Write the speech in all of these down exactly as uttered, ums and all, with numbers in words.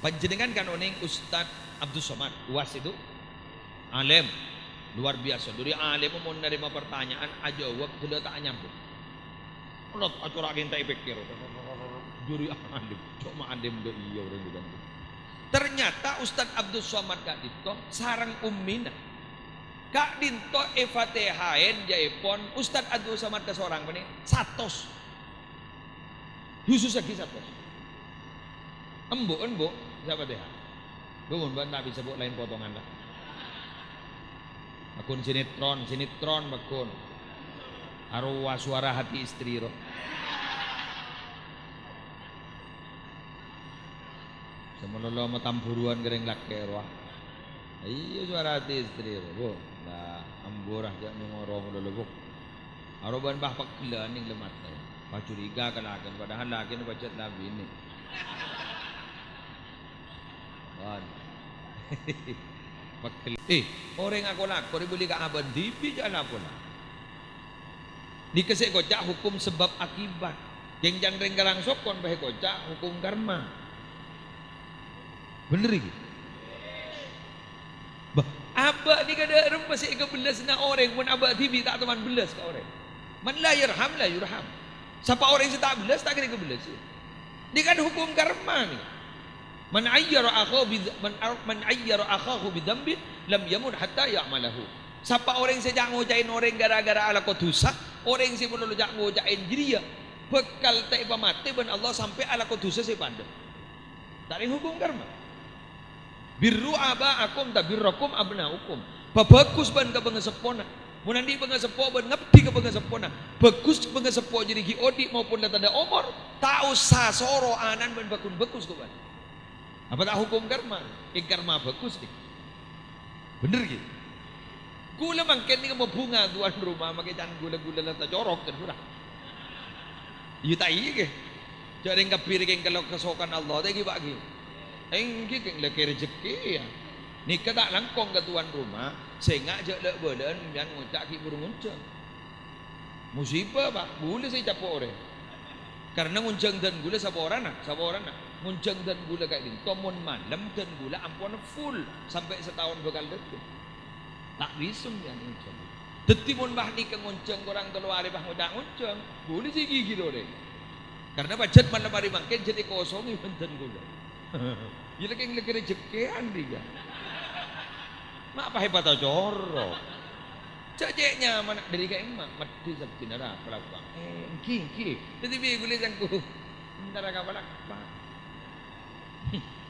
Panjhennengngan kan onèng Ustadz Abdus Somad, Uwas itu? Alim, luar biasa. Dhâri alim mon narèma partanya'an, ajâwâb, ghellâ' ta' anyambung. Lot acora' kèng ta' èpèkkèr. Dhâri alim, coma alim dâ' iyâ orèng bukan. Ternyata Ustadz Abdus Somad ka'dinto sareng ummina. Ka'dinto èfatèhaè jâèpon Ustadz Abdus Somad kasorang panè satos. Husus lagi satos. Embu', embu', sapa dèha? Bu, mon bân ta' bisa, Bu, laèn potongan, la. Akun sinetron, sinetron, bakun. Arowa suara hati istri, ro. Samalolo matamburuan kèrèng lakè', rowa. Iyâ, suara hati istri, ro, Bu. Nah, amburah jâ' nyongoro malolo, Bu. Arowa bân, bah, pegghellân nèng lemmat, eh. Pas curiga ka lakèna, padahal lakèna pajhât la binè. Bân. Pegghel-, eh, orèng ako-lako rè bâli ka abâ' dhibi' jâ' la pola. Nèka sè èkoca' hukum sebab akibat. Kèng can rèng karang sokon pas èkoca' hukum karma. Bhender iki? Bâh, abâ' nèka dâ' remma sè èkabellasana orèng, mon abâ' dhibi' ta' toman bellas ka orèng. "Man la yarham, la yurham." Sapa orèng sè ta' bellas, ta' kèra èkabellas. Nèka kan hukum karma nèka. "Man ayyara akhahu bi-, man ar-, man ayyara akhahu bidzambin lam yamut hatta ya'malahu." Sapa orèng sè ca'-ngoca'è orèng ghârâ-ghârâ alako dhusa, orèng sè malolo ca'-ngoca'è jârèya bhâkal ta' èpamatè bân Allah sampè' alako dhusa sè padâ. Ta' rèng hukum karma. "Birru aba'akum tabirrukum abna'ukum." Pabhâghus bân ka pangaseppona. Mon andi' pangaseppo bân ngabdi ka pangaseppona, bhâghus pangaseppo jârèya ghi' odi' maupun la tadâ' omor, ta' osa soro ana'na bân bhâghus-bhâghus ka bân. Apa ta' hukum karma? Kèng karma bhâghus, nèh. Bhender, ghi? Ghulâ mangkèn nèka mabhunga, tuan roma, makè can ghulâ-ghulâ la tacorok, can ghulâ. Iyâ ta' iyâ, ghi? Jâ' rèng kabbhi rè kèng kello kasokan Allah, ta' ghi, Pa', ghi? Èngghi, kèng lakè rejekkè, yâ. Nèka ta' langkong ka tuan roma, sènga' jâ' la'-bâlâ'ân sampèyan ngoca' ghi' bhuru ngonjhâng. Musibah, Pa'. Ghulâ sè ècapo' orèng. Karna ngonjhâng dân ghulâ saporana, saporana. Ngonjhâng dân ghulâ ka'dinto mon malem dân ghulâ ampon full sampè' sataon bhâkal dâteng. Ta' bisa mèyan ngonjhâng. Dhâddhi mon bâh nèka ngonjhâng korang tello arè bâh ngoca' ngonjhâng, ghulâ sè ghighir orèng. Karna pajhât malem arè mangkèn jhât èkosongè bân dân ghulâ. Iyâ la kèng lakè rejekkèan rèya. Ma' pas èpatacorok. Jhâ' cè' nyamana dhâri ka'imma, maddhi sabbhina ra palakpa. Eh, èngghi, èngghi. Dhâddhi bi' ghulâ sengko'. Entara ka palakpa.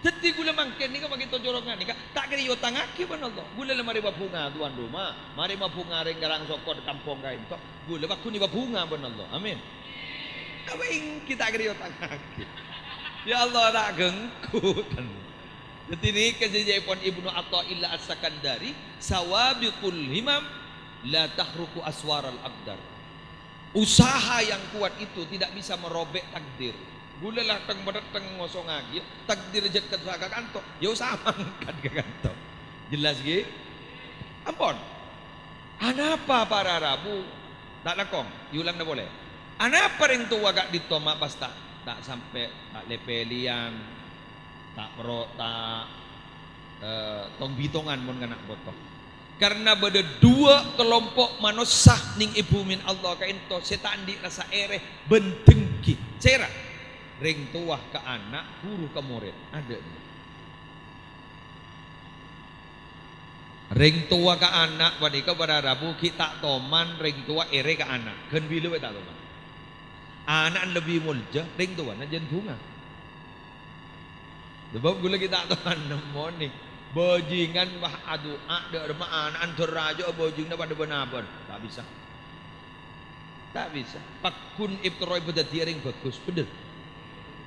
Dhâddhi ghulâ mangkèn nèka makè tacorok nèka, ta' kèra èotangngaghi bân Allah. Ghulâ la marè mabhunga, tuan roma. Marè mabhunga rèng karang sokon kampong ka'dinto. Ghulâ pagghun èpabhunga bân Allah. Amin. Apa èngghi ta' kèra èotangngaghi? Ya Allah, ta' ghengghu, ten. Dhâddhi nèka sè ca'èpon Ibnu Athaillah As-Sakandari, "Sawabiqul himam la tahruku aswaral aqdar." Usaha yang kuat itu tidak bisa merobek takdir. Ghulâ la thèng-mathèng ngosongaghi, takdir jhât ka kanto, ya usaha mangkat ka kanto. Jelas, ghi? Ampon. Anapa para rabu? Ta' langkong, èolangna polè. Anapa rèng towa ka'dinto ma' pas ta', ta' sampè', ta' lè-pèlèyan, ta' ro-, ta', eh, tong-bitongan mon kana' poto? Karna bâdâ duwâ' kalompo' manossa nèng è bhumèna Allah ka'dinto sè ta' andi' rassa èrè bân dengghi. Sèra? Rèng towa ka ana', ghuru ka morèd. Adâ'. Rèng towa ka ana' panèka para rabu ghi' ta' toman rèng towa èrè ka ana'. Ghân bilâ bhâi ta' toman. Ana'na lebbi molja, rèng towana jân bhunga. Sabâb ghulâ ghi' ta' toman nemmonè. Bhâjingan pas adu'a, dâ' remma ana'na dârâjâ bhâjinganna padâ bân abâ'na. Ta' bisa. Ta' bisa. Pagghun èpterrowè bâdâddhiyâ rèng bhâghus, bhender.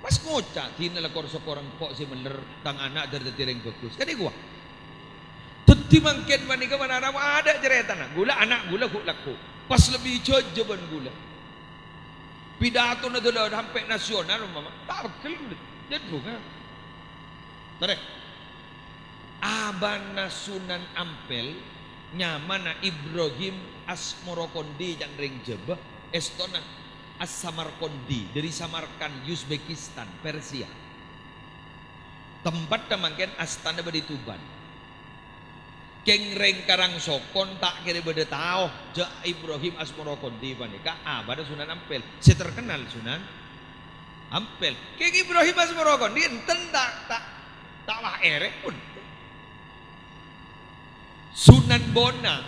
Pas ngoca', "Dinah la kor-sokor engko' sè mellèr, tang ana' dâr dâddhi rèng bhâghus." Kan èkowa. Dâddhi mangkèn panèka manara adâ' carètana. Ghulâ ana' ghulâ ghu'-lagghu'. Pas lebbi jâjâ bân ghulâ. Pidatona dâlâ sampè' nasional, umpama. Ta' pegghel ghulâ. Jân bhunga. Torè. Abâ'na Sunan Ampel, nyamana Ibrahim Asmorokondi can rèng Jhâbâ, èstona As-Samarkondi, dâri Samarkand, Uzbekistan, Persia. Tempatta mangkèn astana bâdâ è Tuban. Kèng rèng Karangsokon ta' kèra bâdâ tao jhâ' Ibrahim Asmoro Kondi panèka abâna Sunan Ampel. Sè terkenal Sunan Ampel. Kèng Ibrahim Asmoro Kondi enten ta', ta', ta' wah èrè pon. Sunan Bona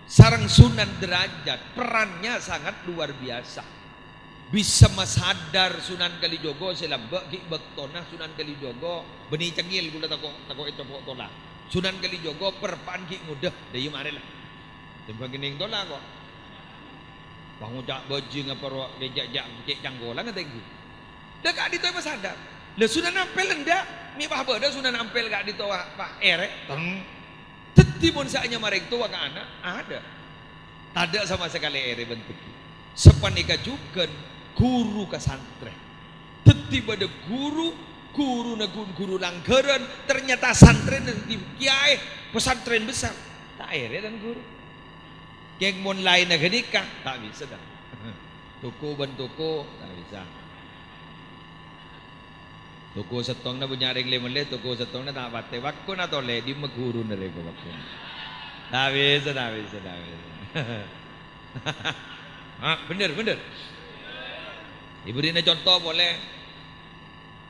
sareng Sunan Derajat perannya sangat luar biasa. Bisa masadar Sunan Kalijogo sè lambâ' ghi' bâktona Sunan Kalijogo bânnè cengngel ghulâ tako', tako' ècopo' tola. Sunan Kalijogo perpa'an ghi' ngodâ, "Dâ iyâ marè la." Tèmbhâng kennèng tola ko'. Pangoca' bajing apa ro-, kè ja'-ja' cè' cangkolang atèngghi. Dâ' ka'dinto masadar. La Sunan Ampel endâ', mè' pas bâdâ Sunan Ampel ka'dinto wa-, pas èrè. Teng. Dhâddhi mon sè anyama rèng towa ka ana', adâ'. Tadâ' sama sakalè èrè bân dhâggi'. Sapanèka jhughân ghuru ka santrè. Dhâddhi bâdâ ghuru, ghuruna ghun-, ghuru langghârân, ternyata santrèna dhâddhi kèyaè pesantren besar. Ta' èrè, Tuan Ghuru. Kèng mon laènna ghânèka, ta' bisa, ta'. Toko bân toko, ta' bisa. Toko sèttongnga bânnya' rèng lè-mellè, toko sèttongnga ta' patè. Bâkkona tolè, dimma ghuruna rèko bâkkona? Ta' bisa, ta' bisa, ta' bisa. Ah, bhender, bhender. Èbherri'na conto polè.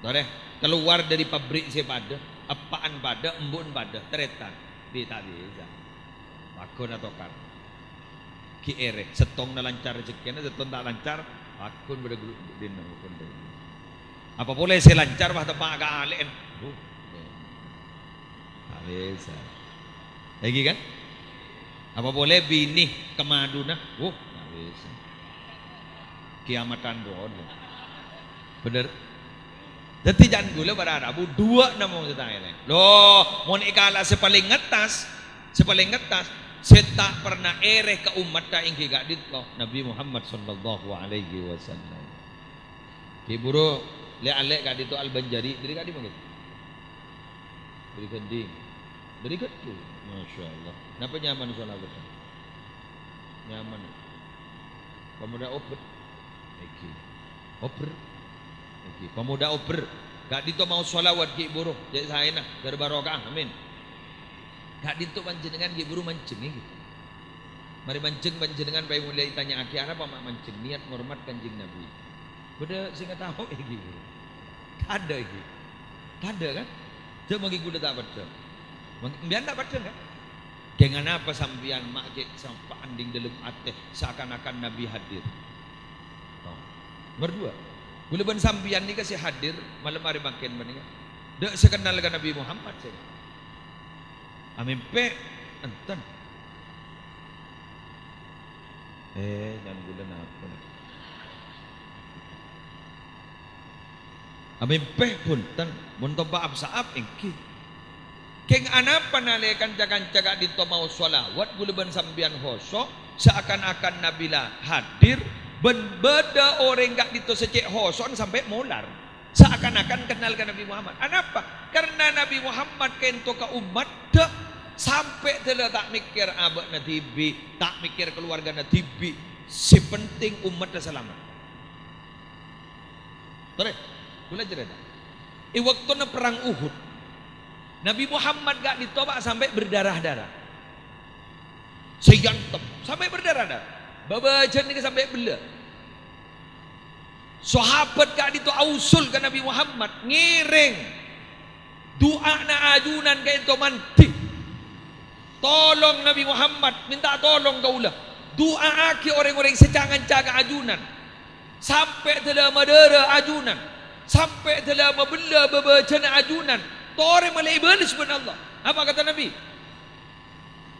Torè, kalowar dâri pabrik sè padâ, eppa'na padâ, embu'na padâ, tarètan. Bi-, ta' bisa. Bâkkona tokar. Ghi' èrè, sèttongnga lancar rejekkèna, sèttong ta' lancar, bâkkona bâdâ gru-, dinna bâkkona. Apa polè sè lancar, wah, teppa' ka alè'en. Huh. Ta' bisa. Èngghi kan? Apa polè binè kamadhuna. Huh, ta' bisa. Kiamatan rowa. Bhender. Dhâddhi, can ghulâ para rabu, duwâ' namong sè ta' èrè. Lho, mon èkala' sè palèng ngettas, sè palèng ngettas, sè ta' perna èrè ka ommatta èngghi ka'dinto Nabi Muhammad sallallahu alaihi wasallam. Ghi' bhuru lè-alè ka'dinto Al-Banjari, dâri ka'dimma, Gus? Dâri Ghândhing. Dâri Ghâddhu. Masyaallah. Napa nyaman shalawat? Nyaman. Pemuda Obât. Èngghi. Obâr. Èngghi. Pemuda Obâr. Ka'dinto maos shalawat ghi' bhuru. Cè' saèna. Ghâr barokah. Amin. Ka'dinto panjhennengngan ghi' bhuru manjheng, èngghi. Marè manjheng panjhennengngan paèmolè ètanya'aghi, "Arapa ma' manjheng?" "Niat ngormat Kanjeng Nabi." Bâdâ sè ngataoè ghi', bhuru? Tadâ' ghi'. Tadâ', kan? Jhâ' manggi ghulâ ta' peddhâng. Mang-, sampèyan ta' peddhâng, kan? Kèng anapa sampèyan ma' ghi' sampa' anding dâlem atè, seakan-akan Nabi hadir? To. Nomer duwâ', ghulâ bân sampèyan nèka sè hadir malem arè mangkèn panèka. Dâ' sè kennal ka Nabi Muhammad, sè amèmpè, enten. Eh, can ghulâ napa, nè? Amèmpè bhunten, mon tompa' ap-sa'ap èngghi. Kèng anapa nalèkana ca-kanca ka'dinto maos shalawat, ghulâ bân sampèyan khosyo', seakan-akan Nabi la hadir, bân bâdâ orèng ka'dinto sè cè' khosyo'na sampè' molar. Seakan-akan kennal ka Nabi Muhammad. Anapa? Karna Nabi Muhammad ka'dinto ka ommatta sampè' dâlâ ta' mèkkèr abâ'na dhibi', ta' mèkkèr kalowargana dhibi'. Sè penting ommatta salamet. Torè, ghulâ carèta. È bâktona perrang Uhud, Nabi Muhammad ka'dinto, Pak, sampè' berdarah-darah. Sè èantem, sampè' berdarah-darah. Bâbâjân nèka sampè' bellâ. Sahabat ka'dinto ausul ka Nabi Muhammad, ngèrèng du'ana ajunan ka'dinto mandhi. "Tolong Nabi Muhammad, mènta tolong kaulâ. Du'aaghi orèng-orèng sè ca-nganca ka ajunan. Sampè' dâlâ madârâ ajunan. Sampè' dâlâ mabellâ bâbâjânna ajunan. Torè malè èbâles bân Allah." Apa kata Nabi?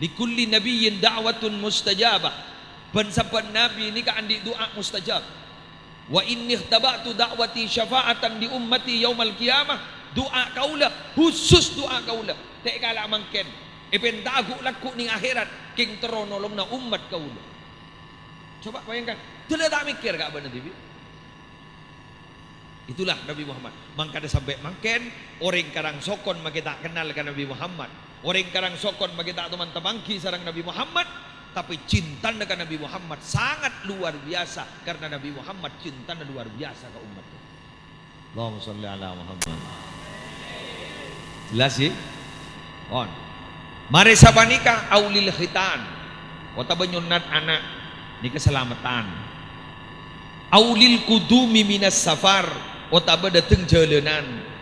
"Likulli nabiyyin da'watun mustajabah." Bân sabbhân nabi nèka andi' du'a mustajab. "Wa inni ikhtaba'tu da'wati syafa'atan li ummati yaumal qiyamah." Du'a kaulâ, khusus du'a kaulâ. Ta' èkala' mangkèn. Èpènta ghu'-lagghu' neng akhèrat, kèng terro nolonga ommat kaulâ. Coba bayangkan, dâlâ ta' mèkkèr ka abâ'na dhibi'. Itulah Nabi Muhammad. Mangkana sampè' mangkèn, orèng Karangsokon makè ta' kennal ka Nabi Muhammad. Orèng Karangsokon makè ta' toman tapangghi sareng Nabi Muhammad, tapè cintana ka Nabi Muhammad sangat luar biasa, karna Nabi Muhammad cintana luar biasa ka ommatta. Allahumma shalli ala Muhammad. Jelas, ya? Pon. Marè sapanèka aulil khitan, otabâ nyonnat ana', nèka salameddhân. Aulil qudumi minas safar, otabâ dâteng jhâlânan.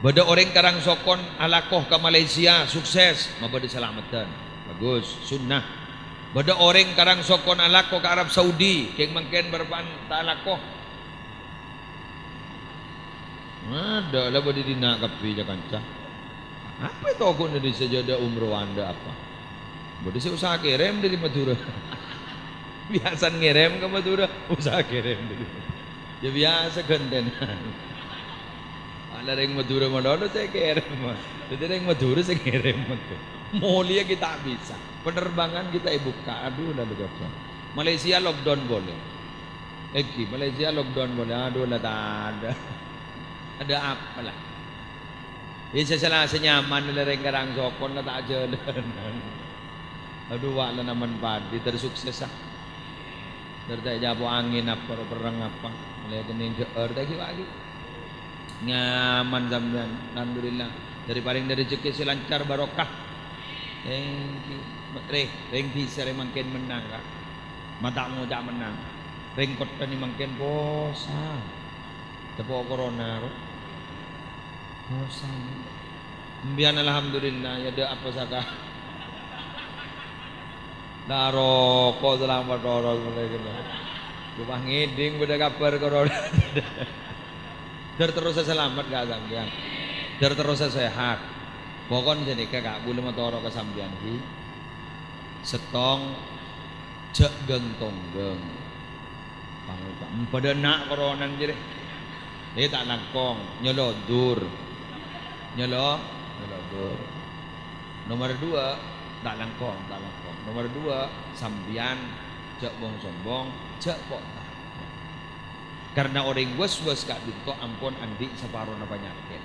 Bâdâ orèng karang sokon alako ka Malaysia, sukses, mabâdâ salameddhân. Bagus, sunnah. Bâdâ orèng karang sokon alako ka Arab Saudi, kèng mangkèn bârâmpa'an ta' alako. Adâ' la bâdâ è dinna' kabbhi, ca-kanca. Apa ètoghuna dâri sajâdâ umroh anda apa? Bâdâ sè usaha kèrèm dâri Madhurâ. Biyasana ngèrèm ka Madhurâ, usaha kèrèm dâri. Ya biyasa ghântèna. Ana rèng Madhurâ malolo sè kèrèm. Dhâddhi rèng Madhurâ sè ngèrèm. Molèya ghi' ta' bisa. Penerbangan ghi' ta' èbukka'. Adhu, la, la, la. Malaysia lockdown polè. Èngghi, Malaysia lockdown polè. Adhu, la, tadâ'. Adâ' apa, la? È, sè sala sè nyaman la rèng karang sokon la ta' jhâlânan. Adhu, wa' la namen padhi, ter sukses, ah. Ter ta' ècapo' angèn apa, ro perrang apa. Mèlè kennèng ghâ'âr, ta' ghi' wa' ghi'. Nyaman sampèyan, alhamdulillah. Dâri parèng dâri rejhekkè sè lancar, barokah. Èngghi, rè, rèng dhisa rè mangkèn mennang, Ka'. Ma' ta' ngoca' mennang. Rèng kottha nè mangkèn posa. Teppo' corona, ro. Posa. Sampèyan alhamdulillah, ya, dâ' apa saka. Naroko salamet toros molaè kènè. Coma ngèdhing bâdâ kabhâr corona. Dâr terrosa salamet, Ka', sampèyan. Dâr terrosa sehat. Pokon sanèka, Ka', kaulâ matoro' ka sampèyan, ghi. Sèttong, jhâ' ghâng-tongghâng. Pangoca', "Bâdâ na' koronan jârèya." Eh, ta' langkong, nyolodur. Nyolo-, nyolodur. Nomor dua, ta' langkong, ta' langkong. Nomor dua, sampèyan jhâ' bong-sombong, jhâ' po-, karna orèng was-was ka'dinto ampon andi' saparona panyakèt.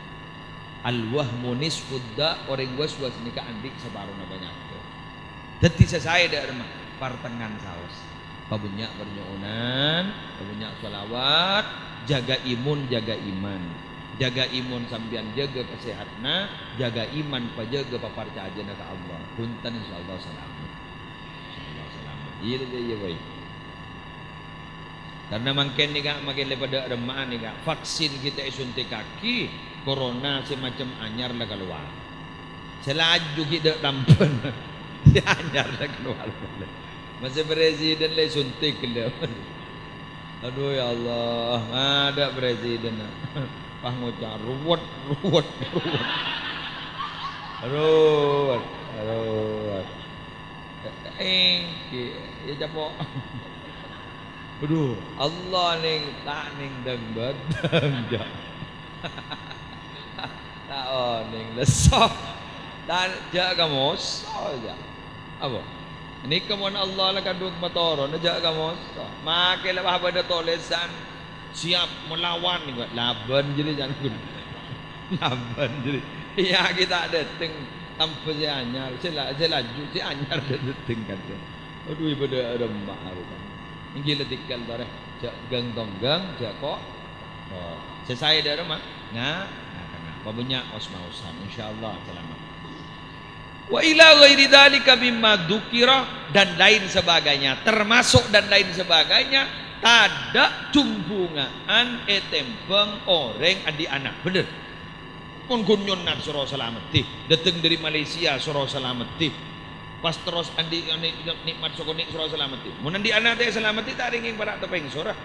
Al-wahmu nisfud da', orèng was-was nèka andi' saparona panyakèt. Dhâddhi sè saè dâ' remma, partengngan saos. Pabânnya' parnyo'onan, pabânnya' shalawat, jâgâ imun, jâgâ iman. Jâgâ imun sampèyan jâgâ kasehatanna, jâgâ iman pajâgâ paparcajâna ka Allah. Bhunten, insyaallah salamet. Insyaallah salamet. Iyâ, iyâ, iyâ, bhâi. Karna mangkèn nèka, mangkèn lè padâ remma'an nèka, vaksin ghi' ta' èsuntikkaghi, corona sè macem anyar la kalowar. Sè laju ghi' dâ' tambhâna, sè anyar la kalowar polè. Masè presiden la èsuntik ghellâ'. Adhu, ya Allah, adâ' presiden. Pas ngoca', "Ruwet, ruwet, ruwet." Ruwet, ruwet. Èngghi, ya, capo'. Adhu, Allah nèng, ta' nèng dâng-bâdâng, jâ'. Ta' onèng lesso. Ta', jâ' kamoso, jâ'. Apa? Nèka mon Allah la kadhung matorona, jâ' kamoso. Makè la bâdâ tolèsan. Siap melawan, nèko labân jârèya, can ghun. Labân jârèya. Iyâ, ghi' ta' dâteng tambhâ sè anyar, sè la-, sè laju, sè anyar dâteng kadhâng. Adhu, bâdâ remma arèya. Èngghi la tèngghâl torè, jâ' ghâng-tongghâng, jâ' ko-, oh. Sè saè dâ' remma, nga-, nga-, nga-, pabânnya' os-maosan, insyaallah salamet. Wa ila ghairi dzalika mimma dzukira, dan lain sebagainya, termasuk dan lain sebagainya, tadâ' jung-bhunga'an ètèmbhâng orèng andi' ana'. Bhender. Mon ghun nyonnat soro salameddhi, dâteng dâri Malaysia soro salameddhi, pas terros andi' ni-, nikmat soko ni' soro salameddhi. Mon andi' ana' ta' èsalameddhi, ta' rèngèng para' tepèng sora.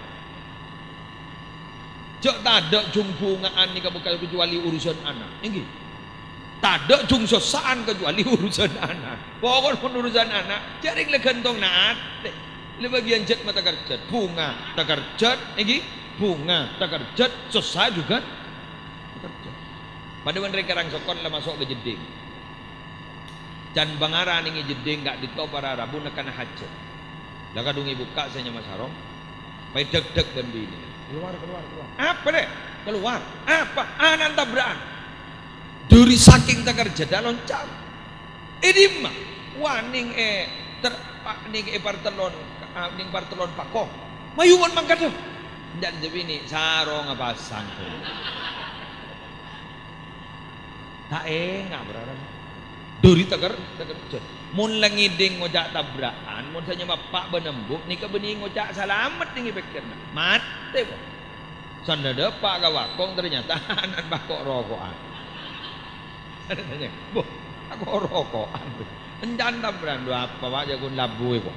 Jâ' tadâ' jung-bhunga'an nèka bukan kecuali urusan ana', èngghi. Tadâ' jung-sossa'an kecuali urusan ana'. Pokok mon urusan ana', jâ' rèng la ghântong na atè. La bâgiyân jhât ma' takerjhât, bhunga takerjhât, èngghi, bhunga takerjhât, sossa juga takerjhât. Padâ bân rèng karang sokon la maso' ka jeddhing. Can bângara nèngè jeddhing ka'dinto para rabu nèkana hajhât. La kadhung èbukka' sè nyama sarong, pas èdhâk-dhâk bân binèna. "Keluar, keluar, keluar." "Apa, Dek?" "Keluar." "Apa?" "Ana'na tabra'an." Dâri sakèng takerjhâdhâ loncat. "È dimma?" "Wah, nèng è ter-, pa-, nèng è partellon, a, nèng partellon pako." "Mayu mon mangkadhâ." Enjâ' jâ' binè', sarongnga pasang. Ta' enga' bârârâ. Duri teker-, tekerjhât. Mon la ngèdhing ngoca' tabra'an, mon sè nyama eppa' bân embu', nèka bânnè ngoca' salamet nèng è pèkkèranna. Matè, po. Sanna' dâpa' ka bâkong, ternyata ana'na bâko' roko'an. Tanya, "Bo, bâko' roko'an?" Encan tabra'an, "Dhu apa, Pak, jhâ' ghun labuwi, po."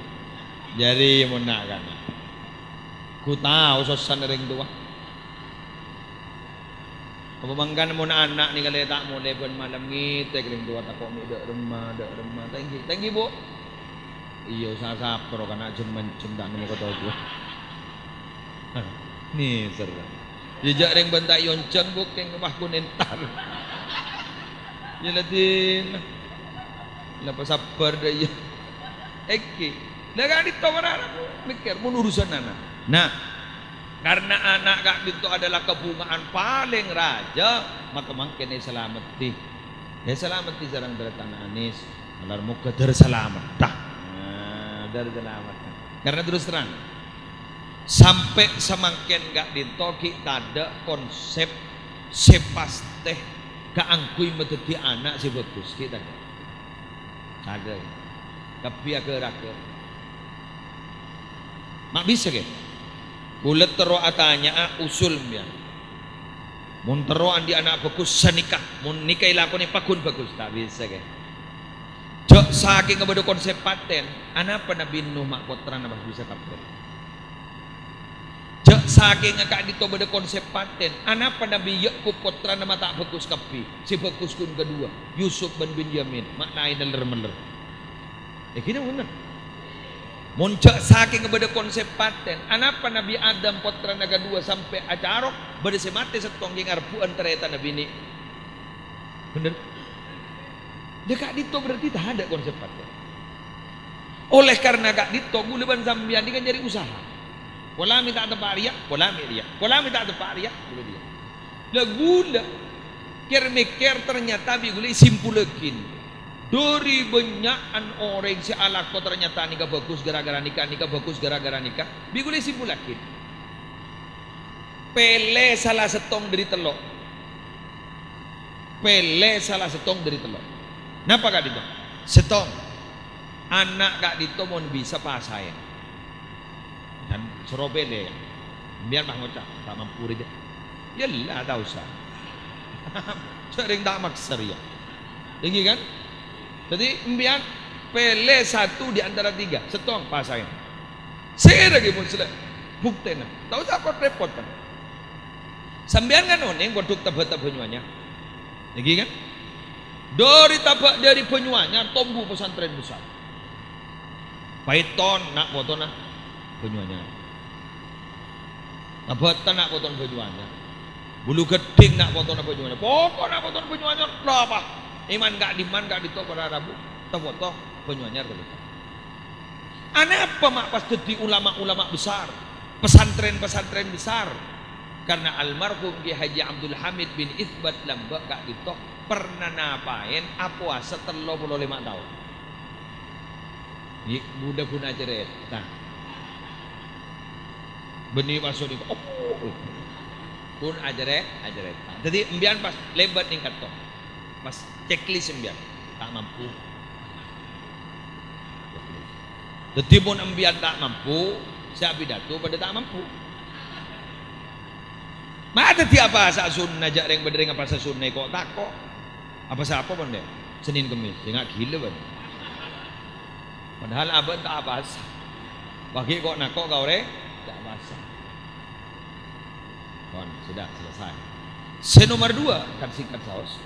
Jârèya mon na'-kana'. Ghu tao sossana rèng towa. Apa mangkana mon ana' nèka lè ta' molè bân malem ngètèk rèng towa tako' mè' dâ' remma, dâ' remma. Ta' ènggi, ta' ènggi, Bu'? Iyâ, usaha sapro kana' jhâm-manjhâm ta' nemmo katojuwân. Nèser. Iyâ, jhâ' rèng bân ta' èonjhâng, Bu', kèng wah ghun entar. Iyâ, la dina. La pasabbhâr dâ' iyâ. Ènggi. Lah, ka'dinto para rabu mèkkèr mon urusan ana'. Nah, karena ana' ka'dinto adalah kabhungaan palèng rajâ, maka mangkèn èsalameddhi. Èsalameddhi sareng tarètan Anis. Malar moghâ dâr salametta. Nah, dâr salametta. Karena terus terang, sampè' samangkèn ka'dinto ghi' tadâ' konsep sè pastè kaangghuy madhâddhi ana' sè bhâghus, ghi' tadâ'. Tadâ'. Kabbhi aghâr-aghâr. Ma' bisa, kè? Bulâ terro atanya'a usul, sampèyan. Mon terro andi' ana' bhâghus, sanèka. Mon nèka èlakonè pagghun bhâghus. Ta' bisa, kè? Jhâ' sakènga bâdâ konsep patèn, anapa Nabbhi Nuh ma' pottrana pas bisa kabbhi? Jhâ' sakènga ka'dinto bâdâ konsep patèn, anapa Nabbhi Yakub pottrana ma' ta' bhâghus kabbhi? Sè bhâghus ghun kadhuwâ, Yusuf bân Binyamin, ma' naè neller-meller. È, ghi bhunten. Mon jhâ' sakènga bâdâ konsep patèn, anapa Nabbhi Adam pottrana kadhuwâ sampè' acarok, bâdâ sè matè sèttong kèng arebbhu'ân tarètanna binè'? Bhender? Lah, ka'dinto berarti tadâ' konsep patèn. Oleh karena ka'dinto, ghulâ bân sampèyan nèka nyarè usaha. Pola mè' ta' teppa' rèya, pola mè' rèya, pola mè' ta' teppa' rèya, ghulâ rèya. Lah, ghulâ kèr-mèkkèr, ternyata bi' ghulâ èsimpullaghi. Dâri bânnya'an orèng sè alako ternyata nèka bhâghus ghârâ-ghârâ nèka, nèka bhâghus ghârâ-ghârâ nèka, bi' ghulâ èsimpullaghi. Pèlè sala sèttong dâri tello'. Pèlè sala sèttong dâri tello'. Napa ka'dinto? Sèttong. Ana' ka'dinto mon bisa pasaèn. Kan soro pèlè, yâ. Sampèyan pas ngoca', "Ta' mampu rèya." Yâ la, ta' osa. Sèrèng ta' maksa rèya. Ènggi kan? Dhâddhi, sampèyan pèlè satu di antara tiga. Sèttong, pasaèn. Sèra ghi mon sella buktèna. Ta' osa repot-repot, kan. Sampèyan kan onèng pondhuk Tabata Banyuanyar. Ènggi kan? Dâri Taba-, dâri Banyuanyar tombu pesantren besar. Paiton na' potona Banyuanyar. Tabata na' potona Banyuanyar. Bulughedhing na' potona Banyuanyar. Pokok na' potona Banyuanyar. Lha apa? È man ka'dimman ka'dinto para rabu. Tapoto Banyuanyar, tapoto. Anapa ma' pas dhâddhi ulama-ulama besar, pesantren-pesantren besar? Karena almarhum Kiai Haji Abdul Hamid bin Isbat Lamba' ka'dinto pernah napaèn apowasa tello polo lèma taon. Ghi' budâ ghun acarèta. Bânnè pas ghânèka, oh, ghun acarè-, acarèta. Dhâddhi, sampèyan pas lèbât nèng kanto. Pas checklist sampèyan, ta' mampu. Dhâddhi, mon sampèyan ta' mampu, sè apidato padâ ta' mampu. Ma' dhâddhi apowasa sunnah, jhâ' rèng-bhânrèng apowasa sunnah, ko'-tako'. Apowasa apa, mon, Dek? Senin Kemis. Sènga' ghilâ, bân. Padahal abâ' ta' apowasa. Bâgi ko'-nako' ka orèng ta' apowasa. Pon, sudah selesai. Sè nomer dua, kan singkat saos.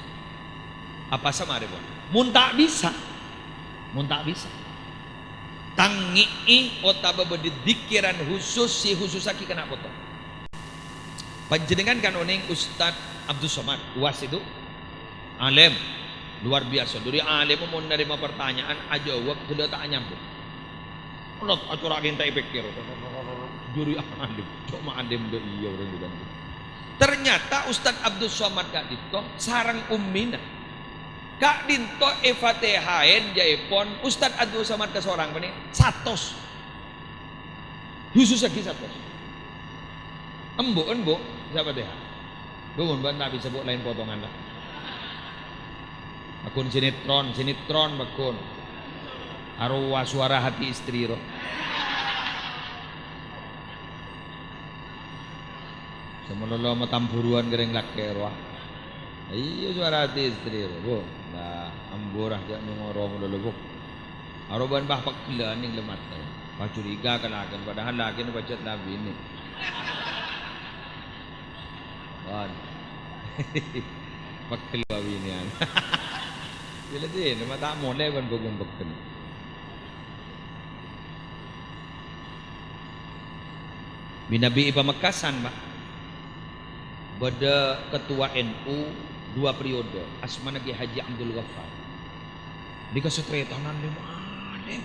Apowasa marè, pon. Mon ta' bisa, mon ta' bisa, tangngè'è otabâ bâdâ dzikèran husus sè husussaghi ka na' poto. Panjhennengngan kan onèng Ustadz Abdus Somad, Uwas itu? Alèm, luar biasa. Dâri alèm mon narèma partanya'an, ajâwâb, ghellâ' ta' anyambung. Lot acora' kènta' èpèkkèr. Dâri alèm, coma alèm dâ' iyâ orèng bukan. Ternyata Ustadz Abdus Somad ka'dinto sareng ummina. Ka'dinto èfatèhaè jâèpon Ustadz Abdus Somad kasorang panè satos. Husussaghi satos. Embu'en, Bu', sè Fatihah. Bu', mon bâ'na ta' bisa, Bu', laèn potongan, la. Paggun sinetron, sinetron paggun. Arowa suara hati istri rowa. Sè malolo matamburuwân kèrèng lakè' rowa. Iyâ, suara hati istri rowa, Bu. Nah, ambu ra jhâ' nyongoro malolo, Bu. Arowa bân bâh pegghellân nèng lemmat. Pas curiga ka lakèna, padahal lakèna pajhât la binè. Wan. Pegghel babinèyan. Yâ, la dinna ma' ta' molè bân bhungong pegghel. Bi-nabi è Pamekasan, Pak. Bâdâ ketua N U dua periode, asmana Kiai Haji Abdul Ghaffar. Nèka sataretanan lèma alèm.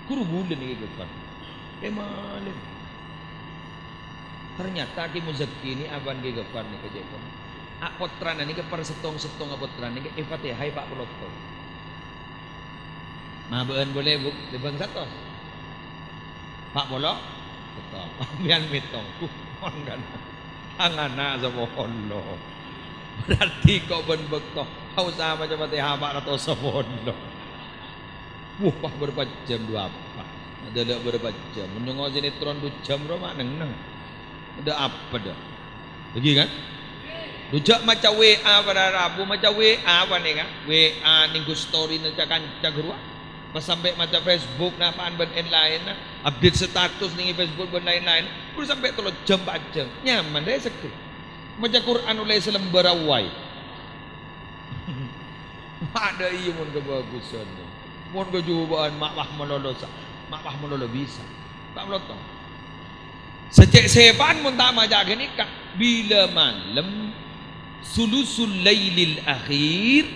Ghuru bulâ nèka Ghaffar. Lèma alèm. Ternyata Ki Muzakki nèka abân Ki Ghaffar nèka cè'èpon. A' pottrana nèka per settong-settongnga pottrana nèka èfatèhai pa' polo settong. Mabâ'ân polè, Bu, lèbâng satos. Pa' polo settong. Sampèyan mètong. Buh, mon kan. Tang ana' sapolo. Berarti ko' bân bâkto. Tao sa maca Fatèha pa' ratos sapolo. Wuh, pas bârâmpa jam, du apa? Adâ' la bârâmpa jam. Mon nyongo' sinetron du jam rowa ma' neng-neng. Adâ' apa dâ'? Lagi kan? Du jhâ' maca W A para rabu, maca W A apa nèka? W A nèngghu story-na ca-kanca ghâruwa. Pas sampè' maca Facebook, napa'an bân laèn-laènna. Update status nèng Facebook bân laèn-laèn. Ghuru sampè' tello jam, pa' jam. Nyaman rè, seger. Maca Qur'an ollè salembâr awai. Adâ' iyâ mon kabhâghusân. Mon kajhubâ'ân ma' pas malolo sa-, ma' pas malolo bisa. Ta' malolo tong. Sè cè' sèpa'an mon ta' maca ghânèka, bilâ malem sulusul lailil akhir,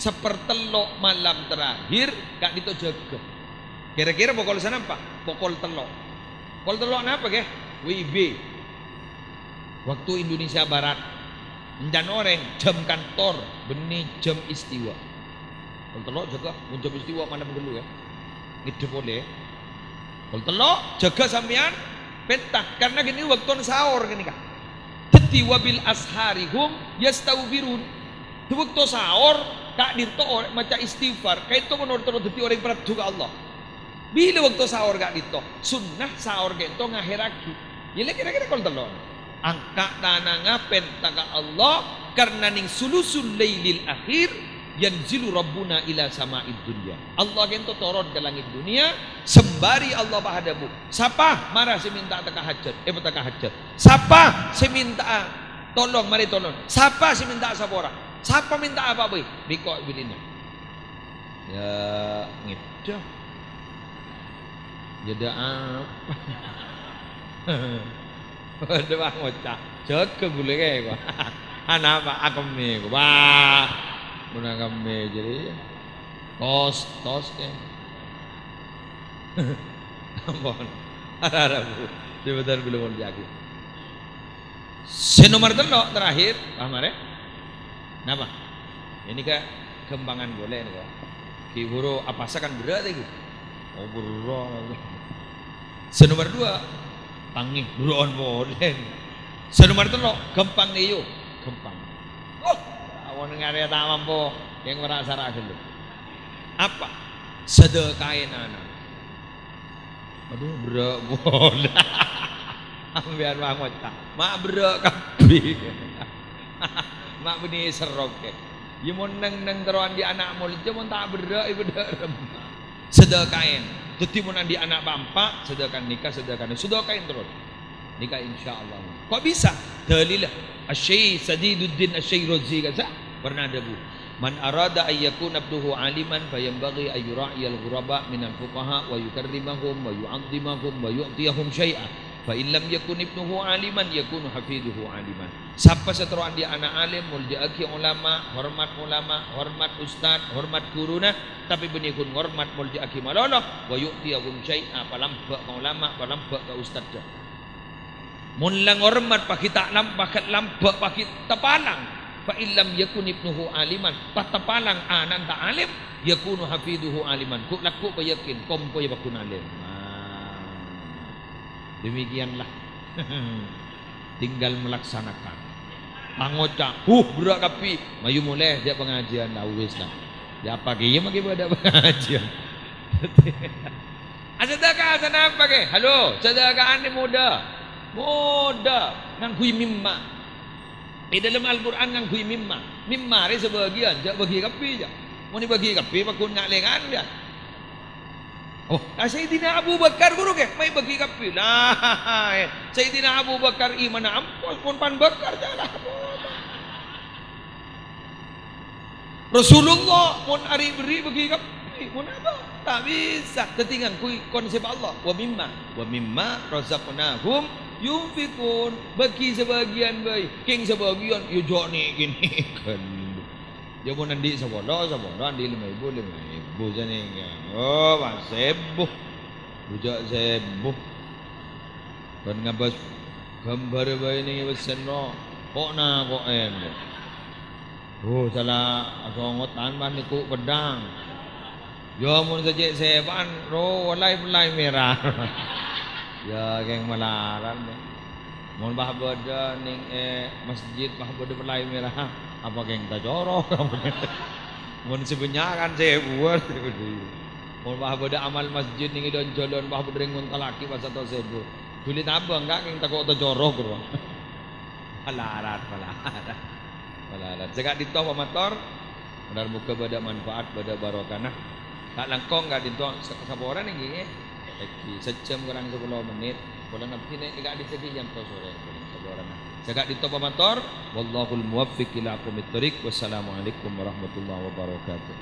sapertello' malam terakhir, ka'dinto jâgâ. Kira-kira pokol sanapa? Pokol tello'. Pokol tello' napa, ghi? W I B. Waktu Indonesia Barat. Èncan orèng, jam kantor, bânnè jam istiwa. Pokol tello' jâgâ, mon jam istiwa malem ghâllu, yâ. Ngèdhep polè. Pokol tello', jâgâ sampèyan, pènta. Karna ghânèka bâktona sahur ghânèka. Dhâddhi, "Wa bil ashari hum yastaghfirun." È bâkto sahur, ka'dinto orèng maca istighfar, ka'dinto mon orèng terro dhâddhi orèng paraddhu ka Allah. Bilâ bâkto sahur ka'dinto, sunnah sahur ka'dinto ngahèrraghi. Yâ, la kira-kira pokol tello'. Angka' tanangnga pènta ka Allah, karna nèng sulusul lailil akhir, yanzilu Rabbuna ila sama'id dunya. Allah ka'dinto toron ka langngè' dunnya, sembâri Allah pas adhâbu, "Sapa mara sè mènta'a teka hajat?" Èpateka hajat. "Sapa sè mènta'a tolong, marè tolong. Sapa sè mènta'a sapora? Sapa mènta'a apa bhâi? Bhâko' bilina." Yâ, ngèdhâ. Jâdâ apa? Adâ' pas ngoca', "Jâgâ bulâ kè, ko'." Anapa? Akemmè, ko'. Wah, mon akemmè jârèya. Tos, tos, kè. Ampon. Ara-ara, Bu. Sè bhender kaulâ molja'aghi. Sè nomer tello', terakhir, paham arè? Napa? Ini ka ghâmpangan polè nèko. Ghi' bhuru apasa kan berrâ' ta' ghi'? Oh, berrâ'. Sè nomer dua, tangè berrâ'ân polè. Sè nomer tello', ghâmpang, iyâ. Ghâmpang. Oh, ampon ngarè ta' mampo, kèng mara sara ghâllu. Apa? Sadhâkaè ana'. Adhu, berrâ' polè. Sampèyan ma' ngoca', ma' berrâ' kabbhi. Ma' bânnè sèrrokè. Yâ mon neng-neng terro andi' ana' molja, mon ta' berrâ', èpadâ'ârâ. Sadhâkaè. Dhâddhi mon andi' ana' pa'-empa', sadhâkaè nèka, sadhâkaè, sadhâkaè terro. Nèka insyaallah. Kok bisa? Dalilla, Asy-Syaikh Sadiduddin Asy-Syairazi ka'dinto pernah adhâbu, "Man arada an yakuna ibnuhu aliman, fa yanbaghi an yura'iyal ghuraba minal fuqaha wa yukarrimahum wa yu'azzimahum wa yu'tiyahum syai'a. Fa in lam yakun ibnuhu aliman, yakunu hafiduhu aliman." Sapa sè terro andi' ana' alim, molja'aghi ulama, hormat ulama, hormat ustad, hormat ghuruna, tapè bânnè ghun ngormat molja'aghi malolo, wa yu'tiyahum syai'a, palambâ' ka ulama, palambâ' ka ustadda. Mon la ngormat paghi' ta' lam-, paghi' lambâ', paghi' tapalang. Fa in lam yakun ibnuhu aliman, pas tapalang ana'na ta' alim, yakunu hafiduhu aliman. Ghu'-, lagghu' payakin, kompoyya pagghun alim. Nah, demikianlah. Tinggal melaksanakan. Pangoca', "Huh, berrâ' kabbhi." Mayu molè, jhâ' pangajiân, la wis la. Yâ, apa kèya makè bâdâ pangajiyân? Asadhâka sanapa kè? Halo, sadhâka'an nè modâ. Modâ ngangghuy mimma. È dâlem Al-Qur'an ngangghuy mimma. Mimma rè sabâgiyân, jhâ' bâgi kabbhi, jhâ'. Mon èbâgi kabbhi, pagghun nga'-lènga'an, jhâ'. Oh, ah, Sayyidina Abu Bakar ghuru kè, mayu bâgi kabbhi. Lah, Sayyidina Abu Bakar imanna ampon, mon pan Bakar, jhâ' lah. Rasulullah mon arè' berri' bâgi kabbhi, mon apa? Ta' bisa. Dhâddhi ngangghuy konsep Allah. "Wa mimma, wa mimma razaqnahum yunfiqun." Bâgi sabâgiyân bhâi, kèng sabâgiyân, yâ jhâ' nè'-kènè' ghâllu. Yâ mon andi' sapolo, sapolo, andi' lèma èbu, lèma èbu sanèka. Oh, pas sèbu. Bujâ' sèbu. Bân ngabâs ghâmbhâr bhâi nèng è pèssèna. Ko'-nako'è. Oh, sala asongotan man nèko' peddhâng. Yâ, mon sè cè' sèpa'an, ro, pellay-pellay mèra. Yâ, kèng malarat, dâ. Mon pas bâdâ nèng è masjid, pas bâdâ pellay mèra, apa kèng tacorok? Mon sè bânnya' kan sèbuwân. Mon pas bâdâ amal masjid nèng è jhâlân, pas bâdâ rèng ngontallaghi pas satos èbu. Dhuli tabâng, Ka', kèng tako' tacorok, ro. Malarat, malarat. Malarat. Sè ka'dinto pamator, mudah-mudahan bâdâ manfaat, bâdâ barokana. Ta' langkong ka'dinto sa-, saporana ngghi, ngghi. Lagi sajjhâm korang sapolo mennit. Polana abdhina è ka'dinto ghi' èyanto sorè polana saporana. Sè ka'dinto pamator, wallahul muwaffiq ila aqwamit thoriq. Wassalamualaikum warahmatullahi wabarakatuh.